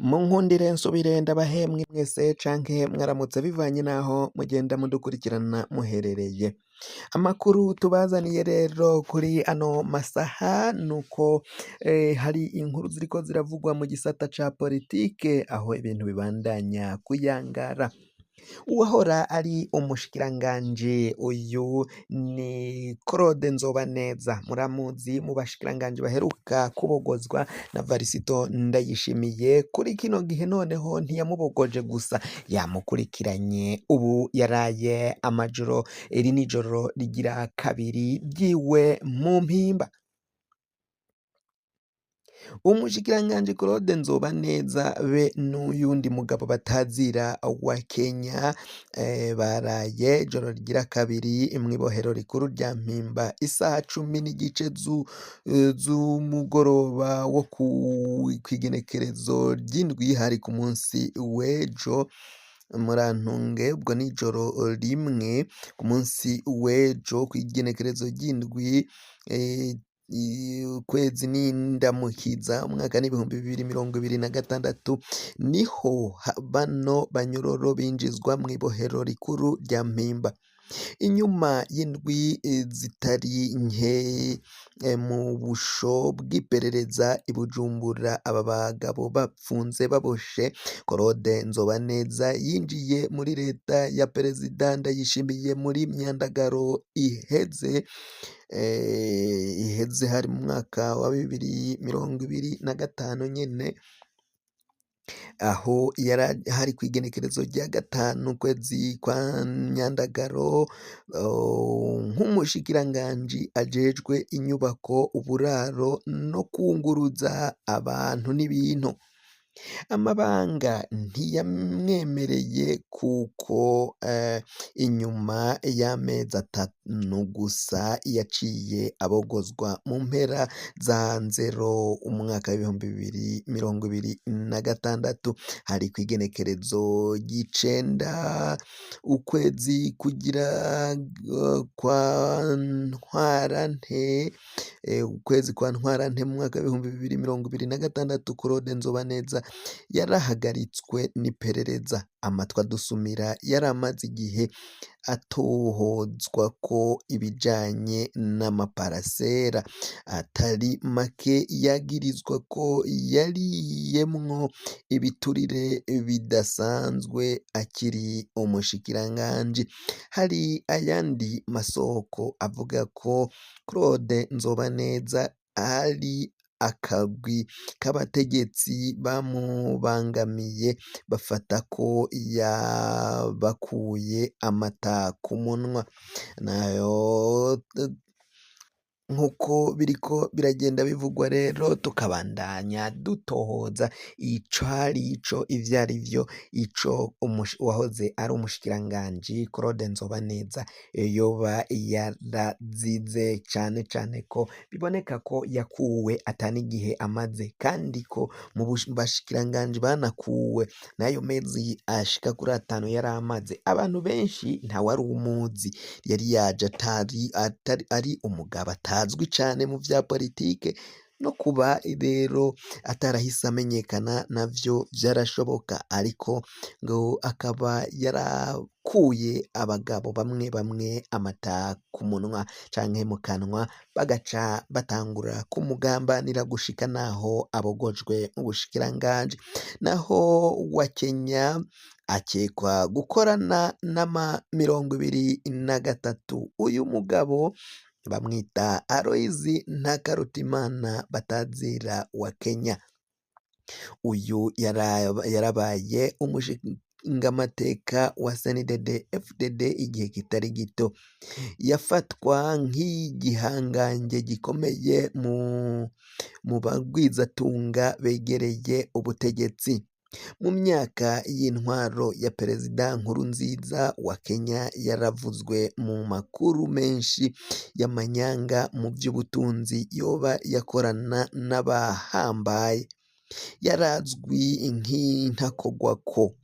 Munkundire nsubire ndabahe mwese canke mwaramutse bivanye n'aho mugenda mudukurikirana muherereye. Amakuru tubazaniye rero kuri ano masaha nuko hari inkuru ziriko ziravugwa mu gisata ca politike aho ibintu bibandanya kuyangara. Uwahora ari umushikiranganji uyu ni Claude Nzobaneza muramuzi mu bashikiranganji baheruka kubogozwa na Varisito Ndayishimiye. Kuri kino gihe noneho ntiyamubogoje gusa, yamukurikiranye. Ubu yaraye amajoro, iri nijoro rigira kabiri ryiwe mu Mpimba. Umushikiranganji Claude Nzobaneza be n'uyundi mugabo batazira wa Kenya baraye ijoro rigira kabiri mw'ibohero rikuru rya Mpimba isaha 10:30 z'umugoroba wo kw'igenekerezo ry'indwi, hari ku munsi w'ejo. Murantunge, ubwo ni ijoro rimwe ku munsi w'ejo kw'igenekerezo ry'indwi, ukwezi n'indamukiza, umwaka n'2026, niho bano banyororo binjizwa mw'ibohero rikuru rya Mpimba inyuma y'indwi zitari nke mu busho bw'iperereza i Bujumbura. Aba bagabo bapfunze baboshe. Claude Nzobaneza yinjiye muri leta ya Perezida Ndayishimiye muri Myandagaro iheze, hari mu mwaka wa 2025 nyene, aho yari hari kw'igenekerezo rya 5 ukwezi kwa Myandagaro, nk'umushikiranganji ajejwe inyubako, uburaro no kunguruza abantu n'ibintu. Amabanga ntiyamwemereye kuko inyuma y'amezi 5 gusa yaciye abogozwa mu mpera za nzero umwaka w'2026, hari kw'igenekerezo ry'icenda ukwezi kugira kwa Ntwarante, ukwezi kwa Ntwarante mu mwaka w'2026. Claude Nzobaneza yarahagaritswe n'iperereza. Amatwi adusumira yaramaze igihe atohozwa ko ibijanye n'amaparasera atari make yagirizwa ko yariyemwo ibiturire bidasanzwe akiri umushikiranganji. Hari ayandi masoko avuga ko Claude Nzobaneza ari akagwi k'abategetsi bamubangamiye, bafata ko yabakuye amata ku munwa. Nayo nk'uko biriko biragenda bivugwa rero, tukabandanya dutohoza icarico, ivyarivyo, ico uwahoze ari umushikiranganji Claude Nzobaneza yoba yarazize, cane cane ko biboneka ko yakuwe atanigihe amaze, kandi ko mu bashikiranganji banakuwe n'ayo mezi ashika kuri 5 yari amaze, abantu benshi ntawari umuzi. Yari yaje atari, atari ari umugabo atazwi cane mu vya politike, no kuba rero atarahise amenyekana navyo vyarashoboka, ariko ngo akaba yarakuye abagabo bamwe bamwe amata ku munwa canke mu kanwa, bagaca batangura kumugambanira gushika naho abogojwe mu bushikiranganji. Naho wa Kenya akekwa gukorana n'ama 23. Uyu mugabo bamwita Aloyizi Ntakarutimana batazira wa Kenya. Uyu yarabaye umushingamateka wa CNDD FDD igihe kitari gito, yafatwa nk'igihangange gikomeye mu bagwizatunga begereye ubutegetsi. Mu myaka y'intwaro ya Perezida Nkurunziza wa Kenya yaravuzwe mu makuru menshi y'amanyanga mu vy'ubutunzi yoba yakorana n'abahambaye. Yarazwi nk'intakogwako.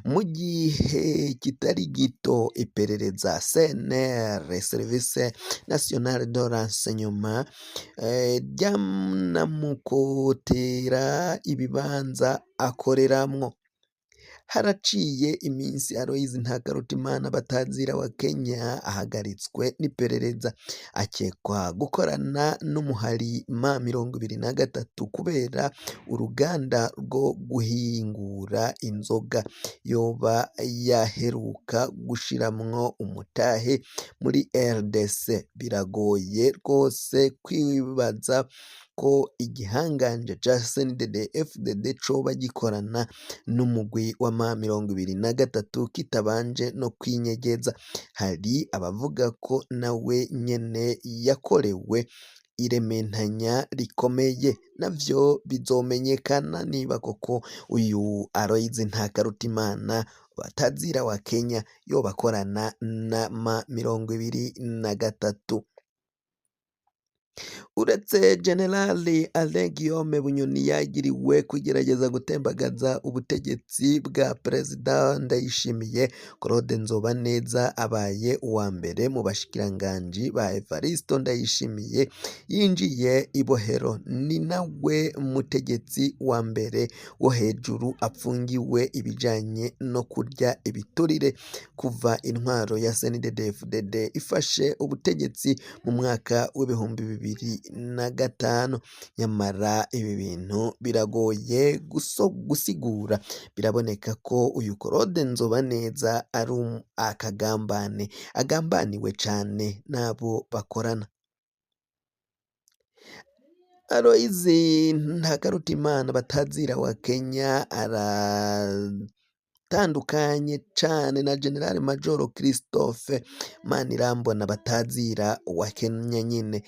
Mu gihe kitari gito iperereza CNR, Service National de Renseignement, ryanamukotera ibibanza akoreramwo. Haraciye iminsi Aloys Ntakarutimana batazira wa Kenya ahagaritswe n'iperereza, akekwa gukorana n'umuhari M23 kubera uruganda rwo guhingura inzoga yoba yaheruka gushiramwo umutahe muri RDC. Biragoye rwose kwibaza ko igihanganje ca CNDD-FDD coba gikorana n'umugwi wa M23 kitabanje no kwinyegeza. Hari abavuga ko nawe nyene yakorewe irementanya rikomeye, navyo bizomenyekana niba koko uyu Aloys Ntakarutimana batazira wa Kenya yoba akorana na M23. Uretse Generali Alain Guillaume Bunyoni yagiriwe kugerageza gutembagaza ubutegetsi bwa Perezida Ndayishimiye, Claude Nzobaneza abaye uwa mbere mu bashikiranganji ba Evaristo Ndayishimiye yinjiye ibohero. Ni nawe mutegetsi wa mbere wo hejuru apfungiwe ibijanye no kurya ibiturire kuva intwaro ya CNDD-FDD ifashe ubutegetsi mu mwaka w'2005. Nyamara ibi bintu biragoye gusigura, biraboneka ko uyu Claude Nzobaneza ari akagambane, agambaniwe cane n'abo bakorana. Aloys Ntakarutimana batazira wa Kenya aratandukanye cane na General Major Christophe Manirambona batazira wa Kenya nyene.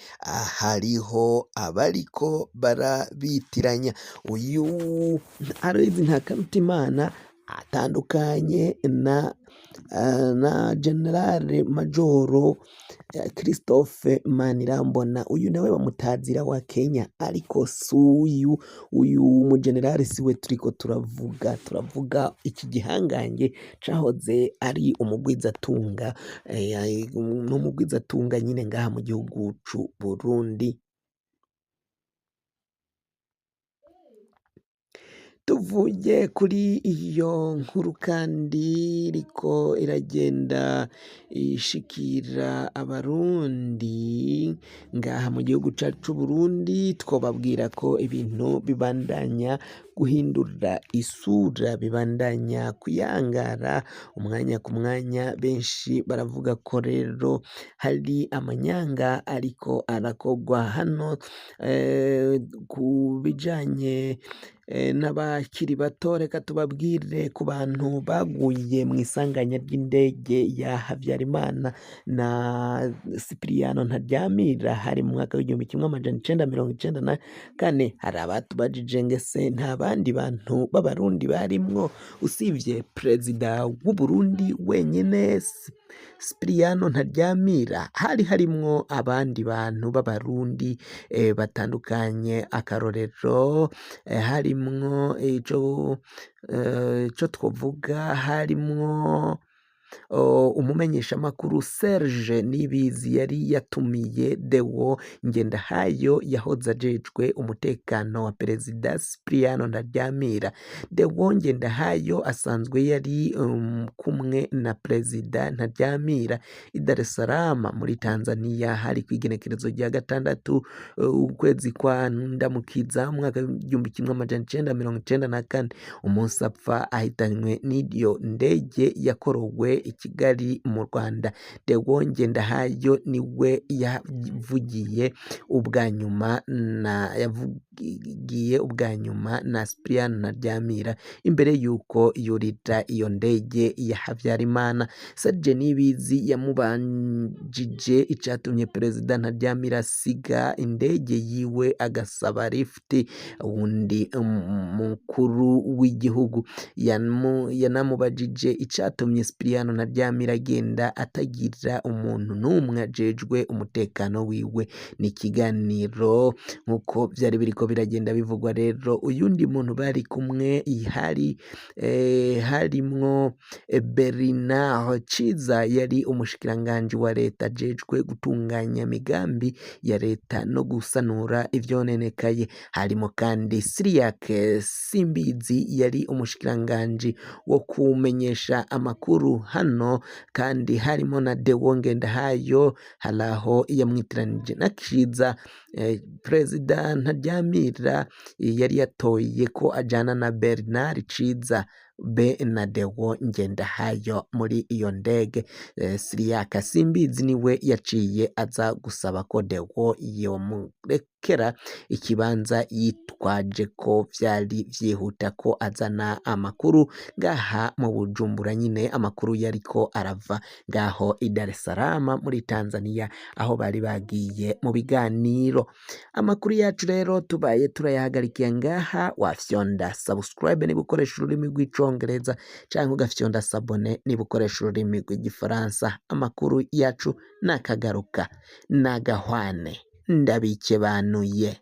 Hariho abariko barabitiranya. Uyu Aloys Ntakarutimana atandukanye na General Major Christophe Manirambona, uyu nawe bamutazira wa Kenya, ariko suyu uyu mugenerali siwe turiko turavuga, turavuga iki gihangange cahoze ari umugwizatunga, n'umugwizatunga nyine ngaha mu gihugu c'u Burundi. Tuvuye kuri iyo nkuru kandi iriko iragenda ishikira abarundi ngaha mu gihugu cacu c'Uburundi, twobabwira ko ibintu bibandanya guhindura isura, bibandanya kuyangara umwanya ku mwanya. Benshi baravuga ko rero hari amanyanga ariko arakorwa hano ku bijanye n'abakiri bato. Reka tubabwire ku bantu baguye mu isanganya ry'indege ya Habyarimana na Sipiriyano Ntaryamira, hari mu mwaka w'1994. Hari abatubajije ngese nta bandi bantu b'abarundi barimwo usivye perezida w'Uburundi wenyene Sipiriyano Ntaryamira? Hari harimwo abandi bantu b'abarundi batandukanye. Akarorero, harimwo ico twovuga, harimwo umumenyeshamakuru Serge Nibizi yari yatumiye Deo Ngendahayo yahoze ajejwe umutekano wa perezida Sipiriyano Ntaryamira. Deo Ngendahayo asanzwe yari kumwe na perezida Ntaryamira i Dar es Salaam muri Tanzania, hari kw'igenekerezo rya 6 ukwezi kwa Ndamukiza umwaka w'1994. Umunsi apfa ahitanywe n'iyo ndege yakorowe i Kigali mu Rwanda. Deo Ngendahayo niwe yavugiye ubwa nyuma na Sipiriyano Ntaryamira imbere yuko yurira iyo ndege ya Habyarimana. Serge Nibizi yamubanjije icatumye perezida Ntaryamira asiga indege yiwe agasaba lift wundi mukuru w'igihugu. Yanamubajije icatumye Sipiriyano Prosper Ntaryamira agenda atagira umuntu n'umwe ajejwe umutekano wiwe. Ni ikiganiro nk'uko vyari biriko biragenda bivugwa. Rero uyundi muntu bari kumwe hari harimwo Bernard Ciza, yari umushikiranganji wa leta ajejwe gutunganya imigambi ya leta no gusanura ivyonenekaye. Harimo kandi Cyriaque Simbizi, yari umushikiranganji wo kumenyesha amakuru. Hano kandi harimo na Deo Ngendahayo, hari aho yamwitiranije na Ciza. Perezida Ntaryamira yari yatoye ko ajana na Bernard Ciza be na Deo Ngendahayo muri iyo ndege. Cyriaque Simbizi niwe yaciye aza gusaba ko Deo yomurekera ikibanza, yitwaje ko vyari vyihuta ko azana amakuru ngaha mu Bujumbura nyine, amakuru yariko arava ngaho i Dar es Salaam muri Tanzania, aho bari bagiye mu biganiro. Amakuru yacu rero tubaye turayahagarikiye ngaha. Wafyonda subscribe niba ukoresha ururimi rw'Icongereza, canke ugafyonda s'abonner niba ukoresha ururimi rw'Igifaransa. Amakuru yacu nakagaruka, nagahwane, ndabikebanuye.